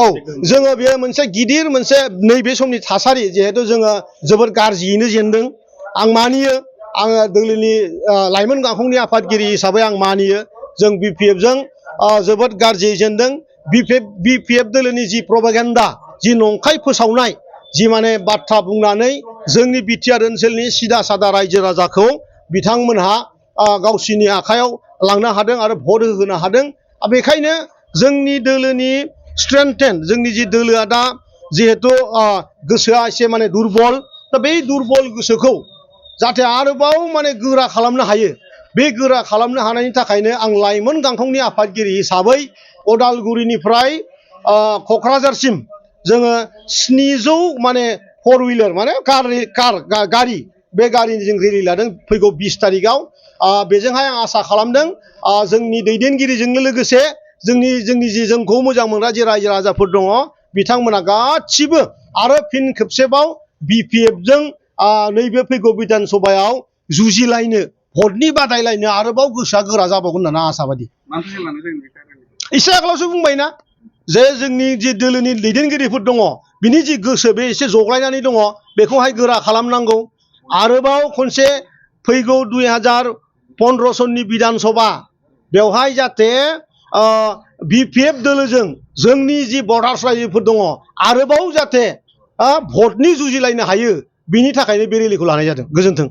औ जोङो बेयो मोनसे गिदिर मोनसे नैबे समनि थासारि जिहेतु जोङो जोबोद गाज्रियैनो जेनदों आं मानियो आङो दोलोनि लाइमोन गांखंनि आफादगिरि हिसाबै आं मानियो जों BPF जों जोबोद गाज्रियै जेनदों BPF दोलोनि जि प्रपागेन्डा जि नंखाय फोसावनाय जि माने बाथ्रा बुंनानै जोंनि बिटिआर ओनसोलनि सिदा सादा रायजो राजाखौ बिथांमोनहा गावसिनि आखायाव लांनो हादों आरो भट होहोनो हादों बेखायनो जोंनि दोलोनि स्ट्रेंथेन जोंनि जि दोलोआ दा जिहेतु गोसोआ एसे माने दुरबल दा बे दुरबल गोसोखौ जाहाथे आरोबाव माने गोरा खालामनो हायो बे गोरा खालामनो हानायनि थाखायनो आं लाइमोन गांखंनि आफादगिरि हिसाबै अदालगुरिनिफ्राय क'क्राझारसिम जोङो 700 माने 4 व्हीलर माने गारि बे गारिनि जों रेलि लादों फैगौ 20 तारिखआव बेजोंहाय आं आसा खालामदों जोंनि दैदेनगिरिजोंनो लोगोसे जोंनि जि जोंखौ मोजां मोनग्रा जे रायजो राजाफोर दङ बिथांमोना गासिबो आरो फिन खेबसेबाव BPF जों नैबे फैगौ बिधान सभायाव जुजिलायनो भटनि बादायलायनो आरोबाव गोसोआ गोरा जाबावगोन होननानै आसाबादि एसे आगोलावसो बुंबायना जे जोंनि जि दोलोनि दैदेनगिरिफोर दङ बिनि जि गोसो बे एसे जग्लायनानै दङ बेखौहाय गोरा खालामनांगौ आरोबाव खनसे फैगौ 2015 सननि बिधान सभा बेवहाय जाहाथे BPF दोलोजों जोंनि जि भटार्स रायजोफोर दङ आरोबाव जाहाथे भटनि जुजिलायनो हायो बिनि थाखायनो बे रेलिखौ लानाय जादों गोजोन्थों।